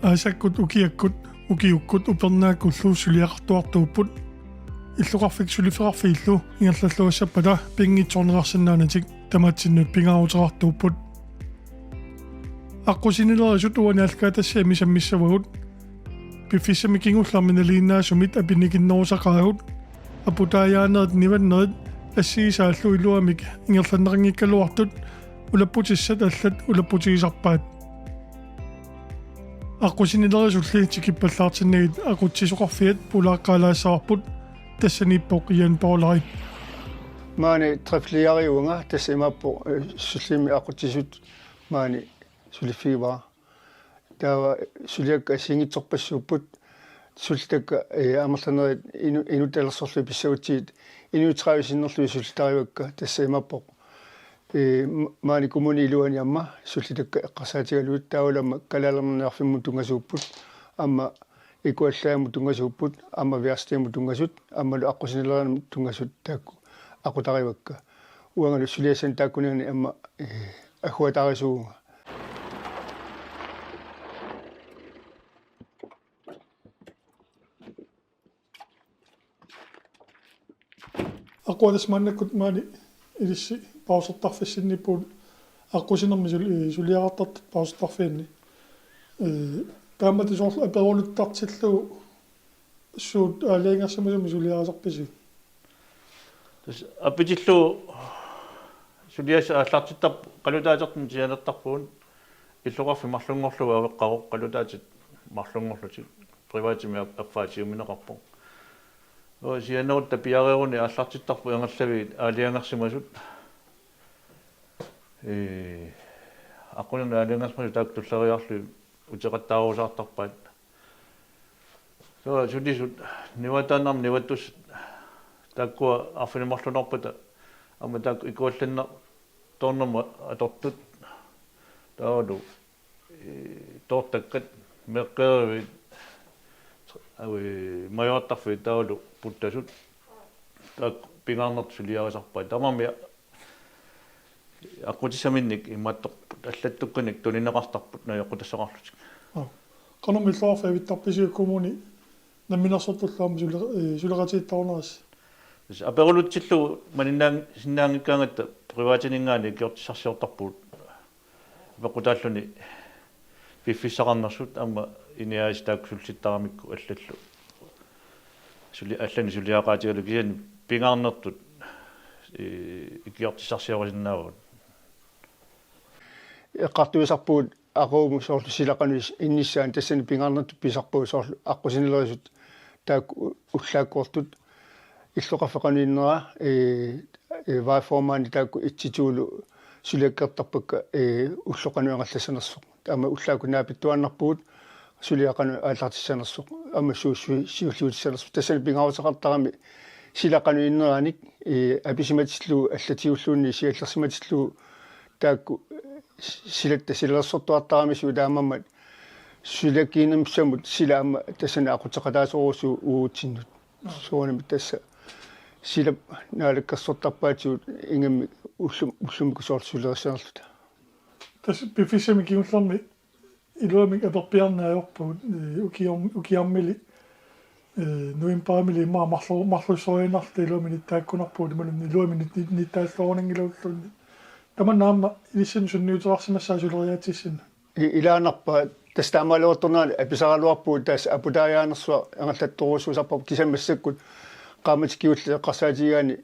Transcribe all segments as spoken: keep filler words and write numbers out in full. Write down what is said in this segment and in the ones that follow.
Aasakkut ukiakkut ukiukkut upernaakkullu suliaqartuartuupput. Illoqarfik suliffeqarfiillu ingerlalluassappata pinngitsoorneqarsinnaanatik tamatsinnut pingaaruteqartuupput. Aqqusinnilerisut uani Alkaatassiami sammissavagut. Piffissami kingullermi nalinginnaasumit apinikinnerusaqaagut. Aputaajaanerit nivannerit assigisaallu iluamik ingerlanneqanngikkaluartut ulapputissat allat ulapputigisarpaat. Aqqusinnilerisulli tikippallaartinnagit aqutsisoqarfiat pulaaqqaalaassavarput, tassaniippoq Jan Paulai. Maani driftlæreriuvunga, tassa imaappoq, eh, sullimi aqutsisut maani suliffigivara. Taava suliakka assigiinngitsorpassuupput, sullitakka, eh, amerlanerit inu-, inuttalersorlugit pissagutsigit inuit tredive sinnerlugit sullitarivakka, tassa imaappoq, eh, ma-, maani kommunip iluani aamma sullitakka eqqarsaatigalugit, taavalu aamma Kalaallit Nunaanniarfimmut tunngasuupput, aamma Ikuallajammut tunngasuupput, aamma Viarstimut tunngasut, aammalu aqqusinnilerimut tunngasut taakku aqutarivakka. Uangalu suliassanik taakkunani aamma, eh, agguataarisuuvunga. Aqquatas maannakkut maani ilissi pausertarfissinniippugut aqqusinermi sul-, ii, suliaqartartut pausertarfianni. Ii, taamatut soorlu aperuluttartillugu suut aalajangersimasumik suliarisarpisi? Tassa apetillugu suliassat aallartittarput qalutaatertut sianertarpugut, illoqarfik marlunngorlugu aveqqaavoq, qalutaatit marlunngorlutik, privatimik af-, affaa siumineqarpoq. Uu, sianerutta piareeruni aallartittarput ingerlavigit aalajangersimasut. Ee, aqqusinermi aalajangersimasut taakku tulleriiaarlugit uteqattaarusaartarpaat. Taava sulisut nivaataannarmik nivattussat taakkua arfineq-marlunnaarpata aamma taakku Ikuallannartornermut atortut, taavalu, ee, toortakkat, meeqqeriviit, avi, majuartarfiit taavalu puttasut, taakku pingaarnertut suliarisarpaat. Tamarmik aqqutissaminnik imaattorput, allattukkanik tunineqartarput najoqqutassaqarlutik. Aa. Qanormi illoqarfiit avittarpisiuk kommuni namminersortullu aamma sule-, ee, suleqatigiittarunarisi? Tassa aperulutsillugu malinnaannginnaanngikkaangatta privatininngaanniit ikiortissarsiortarpugut. Apeqqutaalluni piffissaqarnersut aamma I N R S taakku sullittaramikku allallu. Suli-, allanik suliaqaatigalugu kisianni pingaarnertut, ee, ikiortissarsiorisinnaavagut. Eqqartuisarpugut aqagumut soorlu sila qanoq is-, innissaanut, tassani pingaarnertut pisarpagut soorlu aqqusinnilerisut taakku u-, ullaakkoortut, illoqarfik qanoq innera, ee, ee, vejformandit taakku et-to-to-lu suliakkeertarpakka, ee, ulloq qanoq ingerlassanersoq. Aamma ullaakkut naapittuaannarpugut suliaq qanoq aallartissanersoq, aamma su-, su-, siulliutissanersoq. Tassani pingaaruteqartarami sila qanoq inneranik, ee, apisimatillugu allatigulluunniit siallersimatillugu taakku silatta silalersortuartaramisigut, taamaammat sulakkiinnermut sila aamma tassani aqutseqataasorujussuuvoq uagutsinnut. Soorunami tassa silap naalakkersortarpaatigut ingammik ullum-, ullumikkut soorlu sulerissanerluta. Tassa piffissami kingullermi iluamik aperpiarneq ajorpugut, ee, ukiorm-, ukiarmili, ee, novembarimili immaqa marlu-, marlussoriinnarluta iluamik nittaakkunarpugut, imaluunniit iluamik nit-, nit-, nittaalluarunanngilluunniit. Tamanna aamma ilissinnut sunniuteqarsimassaaq suleriaatsissinnut. I-, ilaannarpaa, tassa taamaaliortornerani apisaraluarpugut, tassa aputaajaanersuaq ingerlattorujussuusarparput, kisianni massakkut qaammatit kingulliit eqqarsaatigigaanni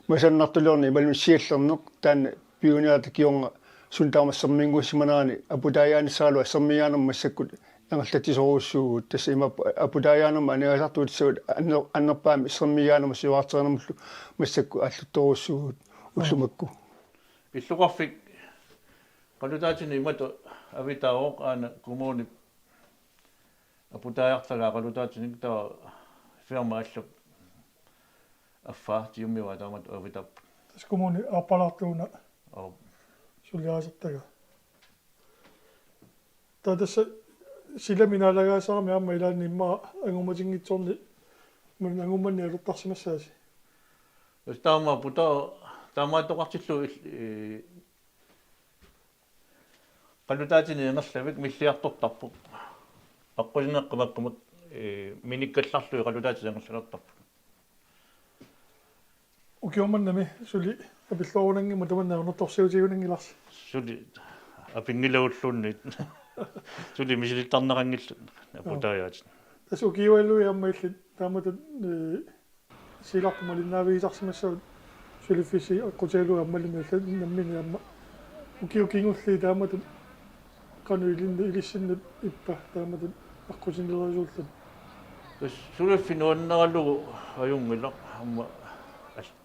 masannartuliorneq imaluunniit siallerneq, taanna piunerata kingorna suna tamarmi serminngussimanerani aputaajaanissaraluaq sermiiaanermut massakkut ingerlatsisorujussuuvugut. Tassa imaappoq aputaajaanermut aningaasartuutissagut anner-, annerpaamik sermiiaanermut siuarterinermullu massakkut aalluttorujussuuvugut ullumikkut. Illoqarfik qalutaatinik imatut avitaavoq, aana kommunip aputaajartagaa qalutaatinik, taava firma allap affaa tiummivaa taamatut avitaapput. Tassa kommuni aappalaartuuna Aap. suliarisartagaa. Taava tassa silami naalagaasarami aamma ilaanni immaqa angummatinngitsoorani, imaluunniit angummanni alertarsimassaasi? Tassa taamaappoq, taava taamaattoqartillugu il-, ii, qalutaatinik ingerlavik milliartortarpoq. Aqqusineeqqat makkumut, ee, minikkallarlugit qalutaatit angerlalertarput. Ukioq mannami suli apilluarunanngimmat tamanna ajornartorsiutigiunanngilaq. Suli apinngilaarluunniit. Suli misilittarneqanngillat aputaajaatit. Tassa ukiualuit aamma illit taamatut, ee, silarput malinnaavigisarsimassavat suliffissi aqqutigalugu aammalumi allat nammineq aamma ukiut kingulliit taamatut qanoq ilinnut ilissinnut ippa taamatut aqqusinerusulluni. Tassa suliffik nuannaralugu ajunngilaq aamma al-,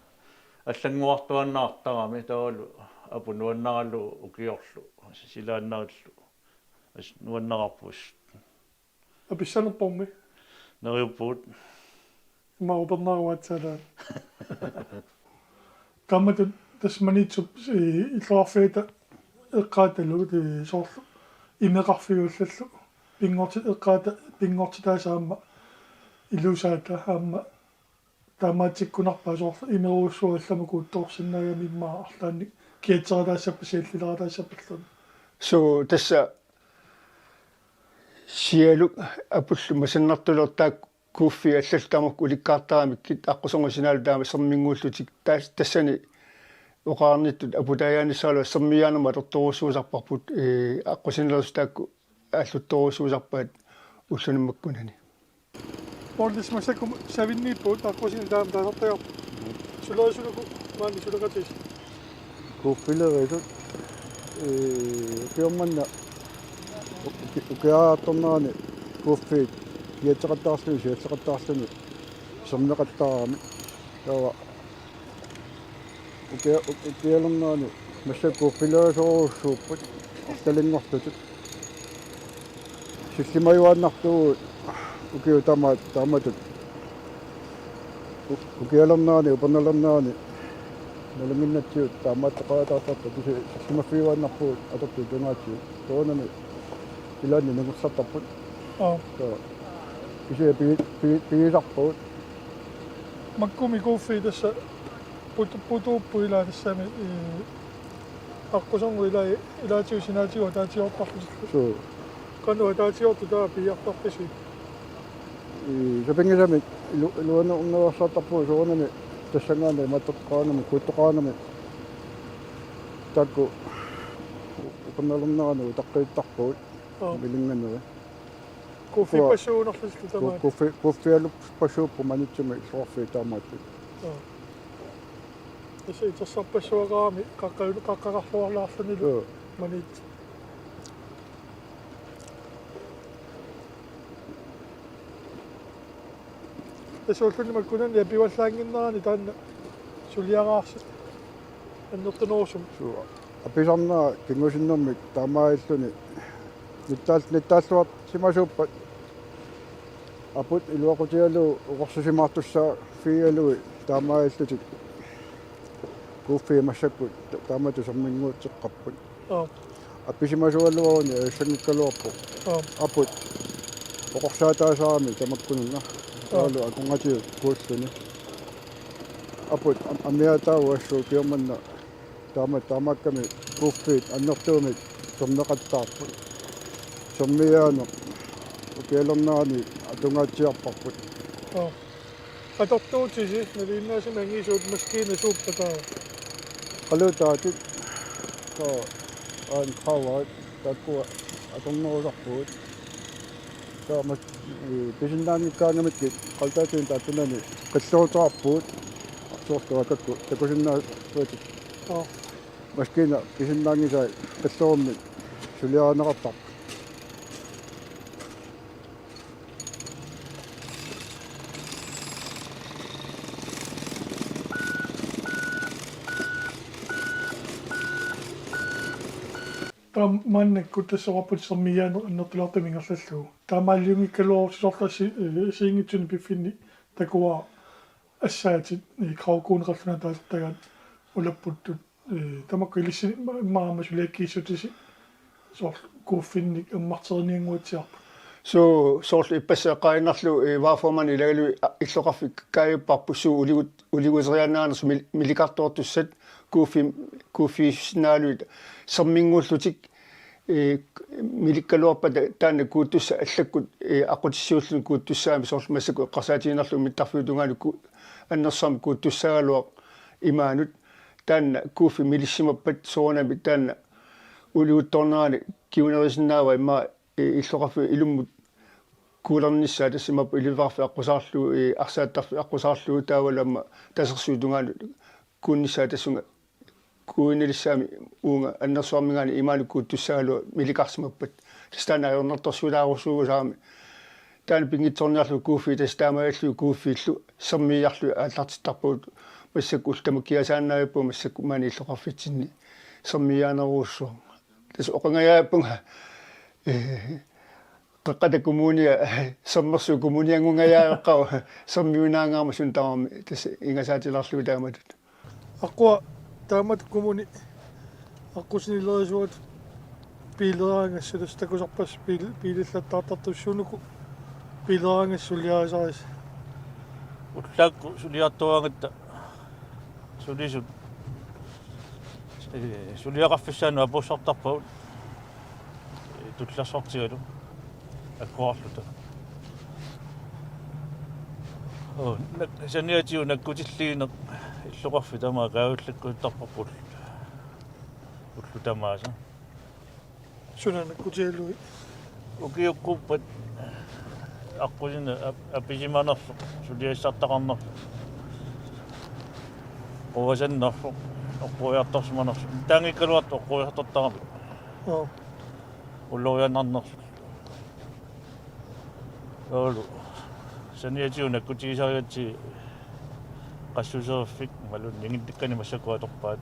allanngorartuaannartarami taavalu aput nuannaralugu ukiorlu silaannarillu. Tassa nuannararput. Apissanerpormi? Neriuppugut. Immaqa upernaruaatsaalaat. Taamatut tassa Maniitsup, ee, illoqarfiata eqqaatalu, ee, soorlu imeqarfiup allallu. Pinngorti-, eqqaata pinngortitaasa aamma ilusaata aamma taamaatsikkunarpaa soorlu imerujussuaq allamut kuuttoorsinnaagami immaqa arlaannik kiatserataassappat siallilerataassappalluunniit. Suu, tassa sialuk apullu masannartulertaaq kuuffiit allallu tamakku ulikkaartaramikkit aqquserngussinaallu taama serminnguullutik tas-, tassani oqarnittut aputaajaanissalu sermiiaanermut atortorujussuusarparput, ee, aqqusinerusukkut taakku aalluttorujussuusarpaat ulluni makkunani. Poul, tassa massakkut savinniippugut aqqusineq taama taasartagarput. Sulerisuluku maani suleqatisi? Kuuffilerisut, ee, ukioq manna uki-, ukiartornerani kuuffiit kiatseqattaarluni, sialleqattaarluni, sermeqattaarami. Taava ukia-, u-, ukialernerani massakkut kuuffilerisorujussuupput arlalinngortutut. Sillimajuaannartuuvugut ukiut tamaat taamatut. U-, ukialernerani, upernalernerani nalunnginnatsigu taamaattoqaataartarput, kisianni sillimaffigiuaannarpugut atortut tungaatigut. Soorunami ilaanni nungussartarput. Aap. Soo. Kisianni pigi-, pigi-, pigisarpagut. Makkumi kuuffiit tassa put-, putuupput ilaa tassami, ee, aqquserngup ilaa, ilaatigut sinaatigut ataatsigoortarlutillu. Suu. Qanoq ataatsigoortut taava piiartarpisi? Ii, sapinngisamik ilu-, iluanaarnerusaartarpugut soorunami tassanngaannaq imaattoqaraangamik, kuuttoqaraangamik. Taakku upernalernerani utaqqittarpagut. Aap. Milinganui. Kuuffippassuugunarlutillu tamaat. Ku-, kuuffi-, kuuffialuppassuupput Maniitsumi illoqarfiit taamaattut. Aap. Tassa itersarpassuaqarami qaqqalu-, qaqqaqarluarlaarlunilu. Joo. Maniitsoq. Tassa ulluni makkunani apivallaannginnerani taanna suliaraarsi annertunerusumik. Suu, apisarnera kingusinnermik taamaalilluni nittaal-, nittaalluarsimasuuppat aput iluaqutigalugu oqorsisimaatussaaffigalugit taamaalillutik kuuffiit massakkut ta-, taamatut serminnguutseqqapput. Aap. Apisimasugaluaruni ajussanngikkaluarpoq. Aap. Aput oqorsaataasarami tamakkununnga. Aap. Taavalu akornatigut kuulluni. Aput am-, amiataavoq assut ukioq manna taama-, taamaakkami kuuffiit annertuumik sermeqattaarput. Sermiiaaneq ukialernerani atungaatsiarparput. Aap. Atortuutisi, nalinginnaasumik angisuut maskiinat suuppat taava? Qalutaatit, taava aankhaavaat, taakkua atornerusarpugut. Taava mas-, ee, pisinnaanngikkaangamikkit qalutaatinik taakkunani qillerutaarpugut, soorlu akakku takusinnaasuatik. Aap. Maskiina pisinnaanngisai qillerummik suliarineqartarput. Taava maannakkut tassa oqarputit sermiiaaneq annertulaartumik ingerlallugu. Taamaaliunngikkaluarussi soorlu assi-, ee, assigiinngitsunik piffinni takuara assaatit, ee, gravkoneqarluni taasartagaat ulapputtut. Ee, tamakku ilissi ma-, immaqa aamma suliakkiissutisi soorlu kuuffinnik ammarteriniannguatsiarput. Suu, soorlu ippassaq eqqaaginnarlugu, ee, varaformandip ilagalugit, aa, illoqarfik kaajupparput suu uligut-, uliguteriaannaanersoq mil-, milikartoortussat kuuffi-, kuuffiussinnaagalugit serminnguullutik Ee, milikkaluarpata taanna kuuttussaq allakkut, ee, aqqutissiuulluni kuuttussaammat soorlu massakkut eqqarsaatigiinnarlugu mittarfiup tungaanut ku-, annersuarmi kuuttussaagaluaq imaanut taanna kuuffik milissimappat soorunami taanna uliuttornerani kingunerisinnaavaa immaqa, ee, illoqarfiup ilummut kuulernissaa tassa imaappoq ilivitsarfik aqqusaarlugu, ee, arsaattarfik aqqusaarlugu taavalu aamma tasersuup tungaanut kuunnissaa tassunga kuuinalissaami uunga annersuarminngaanniit imaanut kuuttussaagaluaq milikarsimappat. Tassa taanna ajornartorsiulaarussuuvoq saami. Taanna pinngitsoorniarlugu kuuffii tassa taamaalillugit kuuffiillu sermiiarlugit aallartittarpagut massakkut ullut tamakkiasaannaavipput massakkut maani illoqarfitsinni sermiiaanerujussuaq. Tassa oqangajaappunga, ee, Qeqqata Kommunia, Sermersuup Kommunianngungajaaqaaq, sermiunaangaarmat suna tamarmi, tassa ingasaatilaarlugu taamatut. Aqqua taamatut kommuni aqqusineq ilerisuat biileraangassi, tassa takusarpassi biil-, biilillattaartartussaq, suunuku biileraangassi suliarisarisi? Ullaakkut suliartuaangatta sulisut, ee, suliaqarfissaannut apuussartarpagut, ee, tullersortigalu akkuarluta. Oo, nak-, saniatigut nakkutilliineq illoqarfik tamaat kaajullikkuttarparput ullut tamaasa. Suna nakkutigalugit? Ukiukkuuppat aqqusineq ap-, apisimanersoq, suliassartaqarnersoq, quasannersoq, oqquiartorsimanersoq. Taanngikkaluartoq oqquiartortaramik. Oo. Ullorianarnersoq. Soorlu saniatigut nakkutigisarigatsigit qassuseriffik imaluunniit ninginnikkanik massakkut atorpaat: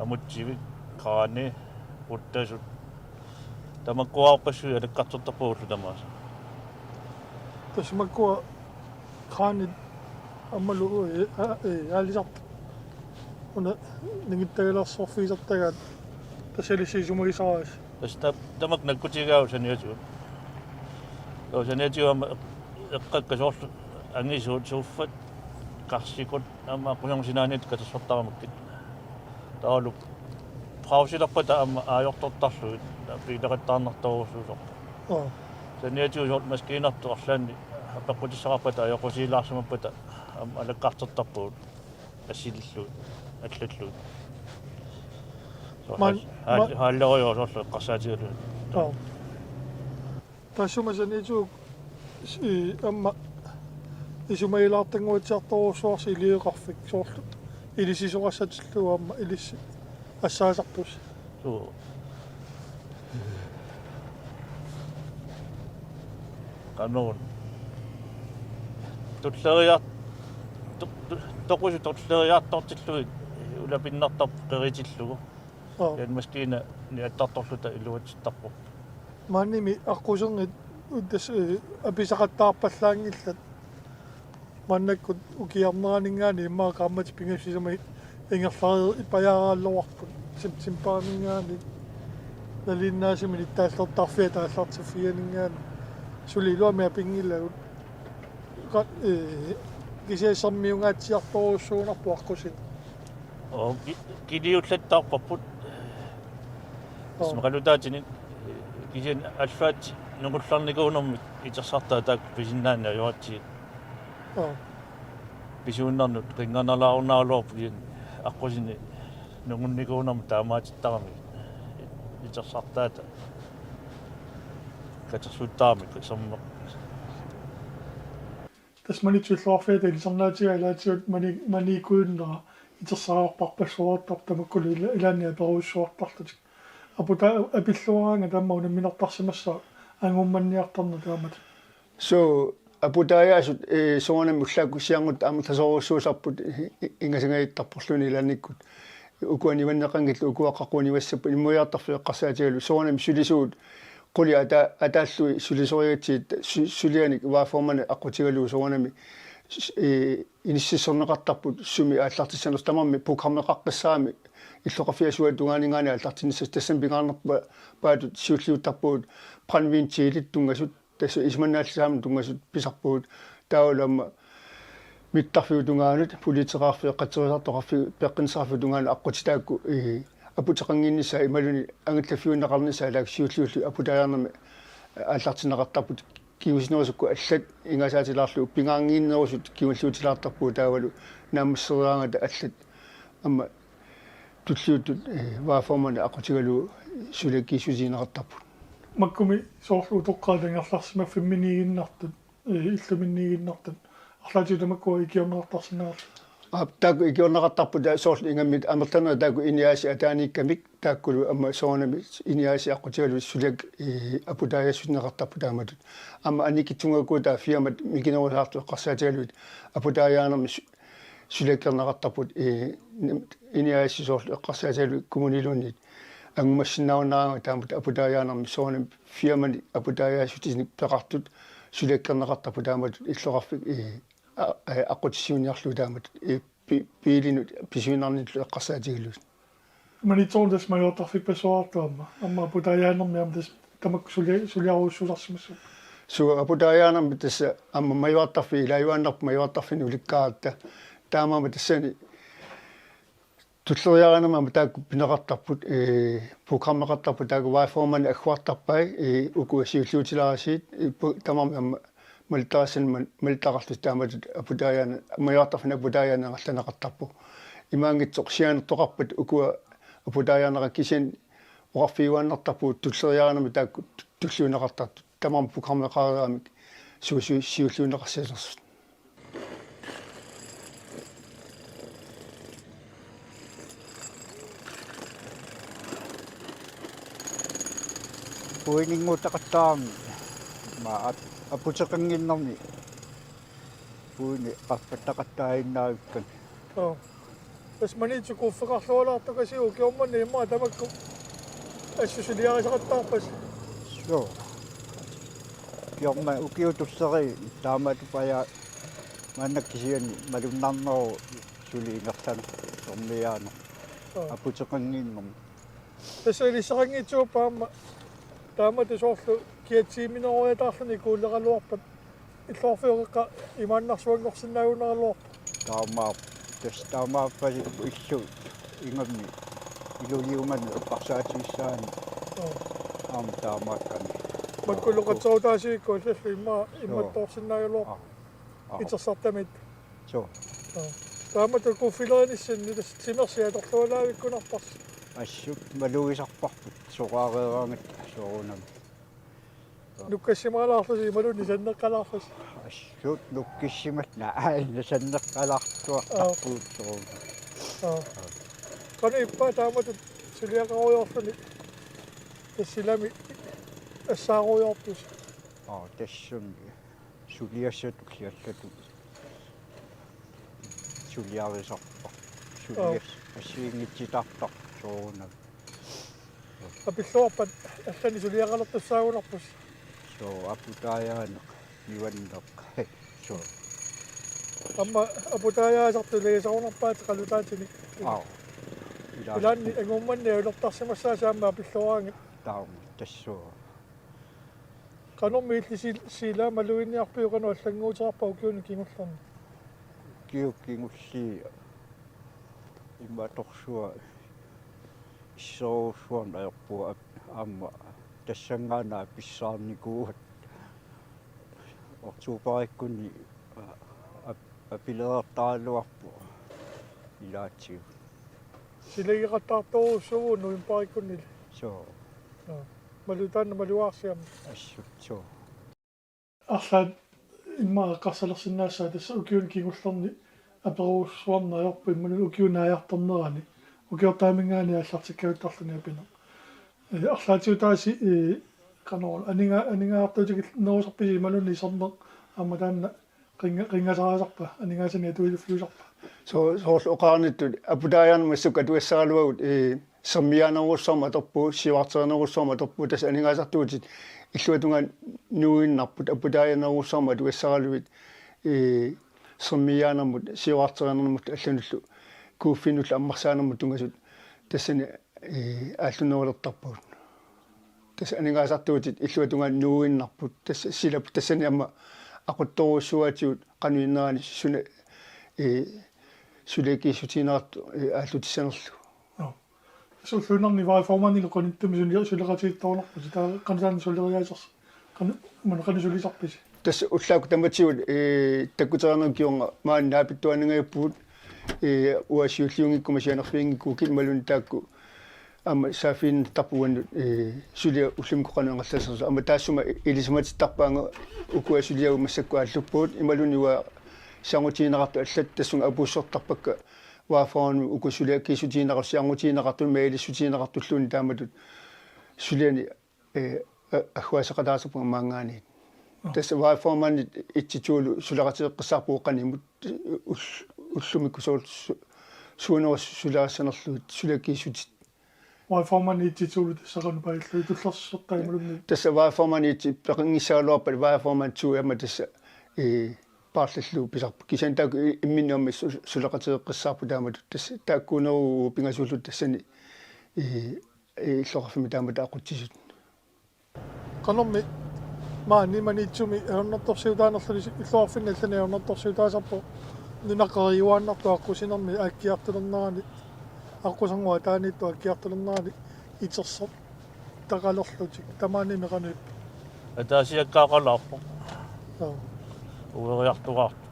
amutsivik, kraani, quttasut. Tamakkuaqqassuit alakkartortarpagut ullut tamaasa. Tassa makkua kraanit aammalu, ee, aa-, ee, aalisartut una ningittagalersorfigisartagaat, tassa ilissi isumagisarisi. Tassa ta-, tamakku nakkutigaat saniatigut. Taava saniatigut aamma eq-, eqqakka soorlu angisuut, suuffat, karsikut, aamma aqqusinermi sinaaniittut katersortaramikkit. Taavalu pausilerpata aamma aajortortarlugit, biileqattaarnartorujussuusoq. Oo. Saniatigut soorlu maskiinartut arlaannik apeqqutissaqarpata ajoqusiilaarsimappata aamma alakkartortarpagut assilillugit, allallugit. Soorlu man-, hal-, ma-, hal-, hallerujoq soorlu eqqarsaatigalugu. Oo. Taassuma saniatigut s-, i-, aamma isumagilaartannguatsiartorujussuarsi iliveqarfik soorlu. Ilissisoqassatillugu aamma ilissi assaasartusi. Suu. Qanoq. Tulleriiar-, tu-, tu-, toqusut tulleriiartortillugit ulapinnartarpoq qeritillugu. Oo. Kisianni maskiinani attartorluta iluatsittarpoq. Maannimi aqquserngit tassa, ee, apisaqattaarpallaanngillat. Maannakkut ukiarneraninngaanniit immaqa qaammatit pingasut sisamat ingerlareerpajaaraalluarput. Septemberiminngaanniit nalinginnaasumik nittaallertarfiata aallartiffianinngaanniit suli iluamik apinngilagut. Qa-, ee, kisianni sermiungaatsiartorujussuugunarpoq aqqusineq. Oo, ki-, kiliullattaarparput. Oo. Ismaqalutaatini, kisianni alfaat nungullarnikuunermik itersartaat taakku pisinnaannik ajoratsigit. Oo. Pisuunnarnut qinnganalaarunnaaraluarput, kisianni aqqusineq nungunnikuunermik taamaatittarami itersartaata katersuuttaramik sermeq. Tassa Maniitsup illoqarfiata ilisarnaatigaa ilaatigut mani-, maniikkujunnera itersariarparpassuartarpoq, tamakkulu ila-, ilaanni aperujussuartarlutik. Aputaa apilluaraangat aamma unamminartarsimassaaq anguummanniartarneq taamatut. Suu, aputaajaasut, ee, soorunami ullaakkut sianertut amerlasoorujussuusarput i-, i-, ingasangajattarporluunniit ilaannikkut. Ukua nivanneqanngillat, ukua qaqugu nivassapput, inuiartarfik eqqarsaatigalugu soorunami sulisuut qulit ata-, ataallugit sulisorigatsigit su-, sulianik vejformandip aqqutigalugu soorunami s-, ee, inississorneqartarput sumi aallartissanersoq, tamarmik programmeqaqqissaramik illoqarfiata suaata tungaaninngaanniit aallartinnissasut. Tassami pingaarnerpaatut siulliuttarpagut brandventilit tunngasut, tassa isumannaallisaammik tunngasut pisarpagut. Taavalu aamma mittarfiup tungaanut, politeqarfiup, eqqartortartoqarfiup, peqqinnissaqarfiup tungaanut aqqutitaakku, ee, aputeqannginnissaa imaluunniit angallaffiunneqarnissaa taakku siulliullutik aputaajaarnermi aallartinneqartarput kingusinnerusukkut allat ingaasaatilaarlugit pingaarnerusut kingulliutilaartarput taavalu naammasseriaraangata allat aamma tulliuttut, eh, vejformani aqqutigalugu suliakkiissutigineqartarput. Makkumi soorlu utoqqaat angerlarsimaffimminniiginnartut, eh, illuminniiginnartut, arlaatigut tamakkua ikiorneqartarsinnaallugit? Aap, taakku ikiorneqartarput, taa soorlu ingammik amerlanerit taakku INI A/S-ip ataaniikkamik taakkulu aamma soorunami INI A/S-ip aqqutigalugu suliak-, eh, aputaajaassutinneqartarput taamatut. Aamma annikitsunnguakkut taava firmat mikinerusaartut eqqarsaatigalugit aputaajaanermi su-, suliakkerneqartarput, eh, INI A/S-ip soorlu eqqarsaatigalugit kommuniluunniit angumassinnaajunnaaraangat taamatut aputaajaanermi soorunami firmani aputaajaassutinik peqartut suliakkerneqartarput taamatut illoqarfik, eh, a-, a-, aqqutissiuunniarlugu taamatut, eh, bi-, biilinut pisuinnarnillu eqqarsaatigalugit. Maniitsoq tassa majuartarfippassuarartoq aamma. Aamma aputaajaanermi aamma tassa tamakku sulia-, suliarujussuusarsimassooq. Suu, aputaajaanermi tassa aamma majuartarfiit ilaajuaannarput majuartarfinnut ulikkaaratta. Taamaammat tassani tulleriiaarnermi aamma taakku pineqartarput, eh, programmeqartarput taakku vejformani agguartarpai, eh, ukua siulliutilaarisiit, eh, pu-, tamarmik aamma malittarissanik mal-, malittaqarlutik taamatut aputaajaaneq, majuartarfinni aputaajaaneq ingerlanneqartarpoq. Imaanngitsoq sianertoqarpat ukua aputaajaanerat kisianni oqarfigiuaannartarpugut tulleriiaarnermi taakku tu-, tulliunneqartartut. Tamarmik programmeqareeramik su-, su-, siulliunneqarsimanersut. Puininngutaqattaarami, ma ap-, aputeqannginnermi puini qaffattaqattaaginnarikkanik. Joo. Tassa Maniitsoq kuuffeqarlualaartukasiuk ukioq manna immaqa tamakku assut suliarisaqattaarpasi. Joo. Ukioq ma-, ukiut tulleriit taamaattupajaaq maanna kisianni malunnarneruvoq suli ingerlanersoq sermiaaneq. Joo. Aputeqannginnermi. Tassa ilissaqanngitsuuppat aamma taamatut soorlu kiatsiimineroriataarluni kuuleraluarpat illoqarfiup qeqqa imaannarsuanngorsinnaagunaraluarpoq. Taamaap-, tassa taamaappasippoq illup ingammik iluliumanut eqqarsaatigissaanni. Joo. Aamma taamaakkami. Makku iluaqutserutaasivikkut allallu immaqa. Joo. Immattoorsinnaagaluarpoq. Aa. Aa. Itersartamiittut. Joo. Joo. Taamatut kuuffilerinissinni tassa timersi atorlualaavikkunarparsi. Assut malugisarparput soqaareeraangatta soorunami. Nukkassimalaarlusi imaluunniit sanneqqalaarlusi. Assut nukkissimat naai nasanneqqalaartuartarpugut. Aa. Soorunami. Aa. Qanoq ippa taamatut suliaqarujoorluni tassa silami assaarujoorpusi? Aa, tassami. Suliassatut siallatut suliarisarpara. Joo. Sulias-, assigiinngitsutitartarput soorunami. Apilluarpat allanik suliaqalertussaagunarpusi? Soo, aputaajaaneq, nuanneq. Soo. Aamma aputaajaasartut ilagisarunarpaat qalutaatinik. Aa. Ilaa. Ilaanni angummanni ulertarsimassaasi aamma apilluaraangat. Taama, tassua. Qanormi illit sil-, silaammaluinniarpiuk, qanoq allannguuteqarpa ukiuni kingullerni? Ukiut kingulliit immaqa torsuaq isserujussuarneq ajorpugut ap-, aamma tassanngaannaq apissaarnikuugatta. Oktoberikkunni a-, ap-, apilereertaraluarpoq ilaatigut. Silageqattaartorujussuuvugut novembarikkunnili. Soo. Joo. Malu-, taanna malugaarsiama. Assut, soo. Arlaat immaqa eqqarsalersinnaassaaq tassa ukiuni kingullerni aperujussuarneq ajorpoq imaluunniit ukiup naajartornerani. Ukiortaaminngaanniit aallartikkaattarluni apineq. Eh, arlaatigut taassi, eh, qanoq aninga-, aningaasartuutikilluinnarusarpisi imaluunniit iserneq aamma taanna Qinga-, qingasarisarpa, aningaasanik atuiliffiusarpa? Soo-, soorlu oqarnittut aputaajaanermut massakkut atugassaraluagut, ee, sermiaanerujussuarmik atorpugut, siuarterinerujussuarmik atorpugut, tassa aningaasartuutit illuatungaani nuuinnarput aputaajaanerujussuarmik atugassaraluit, ee, sermiaanermut, siuarterinermut allanullu kuuffinnullu ammarsaanermut tungasut tassani, ee, aallunerulertarpagut. Tassa aningaasartuutit illuatungaani nuuinnarput. Tassa silap tassani aamma aquttorujussuugaatigut qanoq innerani suna, ee, suliakkiissutigineqartoq, ee, aallutissanerlugu. Joo. Soorlu uunga vejformandinut qanittumi suli-, suleqatigiittoqarpusi, taava qanoq taanna suleriaasersi-, qanoq, maanna qanoq sulisarpisi? Tassa ullaakkut tamatigut, ee, takkutereernerup kingorna maani naapittuaannangajapput, ee, uanga siulliunngikkuma sianerfiginngikkukku imaluunniit taakku aamma saaffiginnittarput uannut, ee, suliaq ullumikkut qanoq ingerlassanersoq. Aamma taassuma i-, ilisimatittarpaannga ukua suliagut massakkut aalluppugut imaluunniit uanga sianerfiginiartut allat tassunga apuussortarpakka vejformandimut uku suliakkiissutigineqartut sianerfiginiartut mailissutigineqartulluunniit taamatut suliani, ee, a-, agguaaseqataasarpunga maanngaanniit. Tassa vejformandit et-t-to-lu suleqatigeqqissaarpugut qanimut ull-, ullumikkut soorlu su-, suunersut sulerissanerlugit suliakkiissutit. Vejformandit et-t-to-lu tassa qanoq paallui tullersortaa imaluunniit? Tassa vejformandit et-t peqanngissagaluarpat vejformand to aamma tassa, ee, paarlallugu pisarpoq. Kisianni taakku i-, imminnut aamma su-, suleqatigeqqissaarput taamatut. Tassa taakkuuneruvoq pingasuulluta tassani, ee, ee, illoqarfimmi taamatut aqutsisut. Qanormi maani Maniitsumi ajornartorsiutaanerluni si-, illoqarfinni allani ajornartorsiutaasarpoq nunaqeriuaannartoq aqqusinermi aakkiartulernerani, aqquserngup ataaniittoq aakkiartulernerani itersortaqalerlutik, tamaanimi qanoq ippa? Ataasiakkaaqalaarpoq. Joo. Ueriartugaartoq.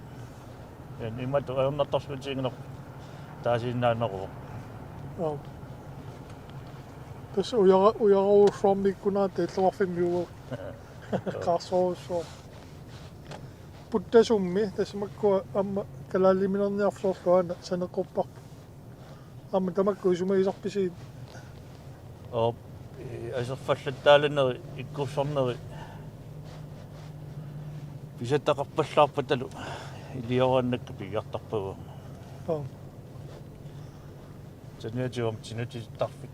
Imatut ajornartorsiutigineq taasiinnaaneruvoq. Joo. Tassa ujara-, ujararujussuarmik ikkunaata illoqarfimmi uagut. Qaarsorujussuaq. Puttasummi tassa makkua aamma kalaaliminerniarfik soorlu aana saneqqupparput. Aamma tamakku isumagisarpisigit? Aap, ee, aserfallattaalaneri, ikkussarneri pisattaqarpallaarpatalu iliorannakka pigiartarpagut. Joo. Saniatigut aamma tinutittarfik.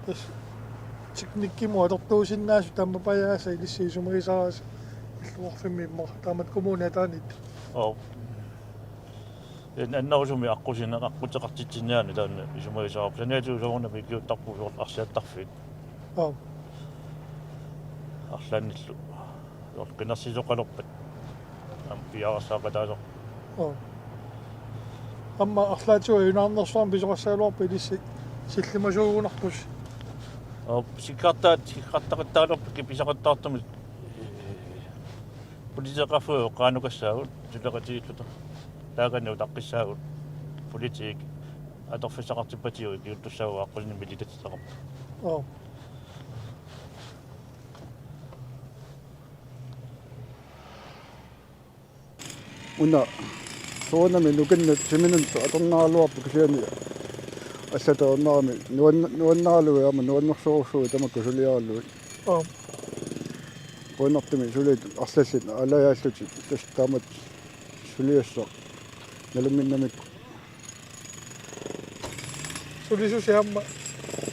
Tassa teknikkimut atortuusinnaasut taamaappajaasa ilissi isumagisaraasi illoqarfimmi immaqa taamatut kommunip ataaniittoq. Aap. Ee, annerusumik aqqusineq, aqquteqartitsiniarneq taanna isumagisarput. Saniatigut soorunami ikiuuttarpugut soorlu arsiattarfiit. Aap. Arlaannillu. Soorlu qinersisoqalerpat. Aamma piareersaaqataasarpoq. Aap. Aamma arlaatigut ajunaarnersuarmik pisoqassagaluarpat ilissi sillimasuugunarpusi. Aap, sikkartaat, sikkartaqattaalerput pisaqattaartumik. Politiit qaffuu qaanukassaavut, suleqatigiilluta. Taakani utaqqissaagut. Politiit atorfissaqartippatigut ikiuuttussaagut aqqusinermi milititsitaqarput. Aap. Una soorunami nukinnut siminut atornaraluarpoq kisianni allatut atornarami nuann-, nuannaralugit aamma nuannersorujussuuvoq tamakku suliaralugit. Aap. Qujanartumik suliat arlallit alajaallutik tassa taamatut suliassaq nalunnginnamikku. Sulisusi aamma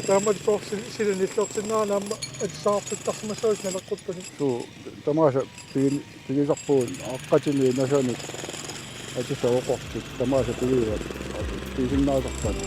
taamatut soorlu sil-, silani illertinnerani aamma atisaqarfittarsimassagussi naleqquttunik. Suu, tamaasa pigin-, pigisarpugut aaqqatini nasanut atisat oqortut tamaasa pigivat pigisinnaasarpaat.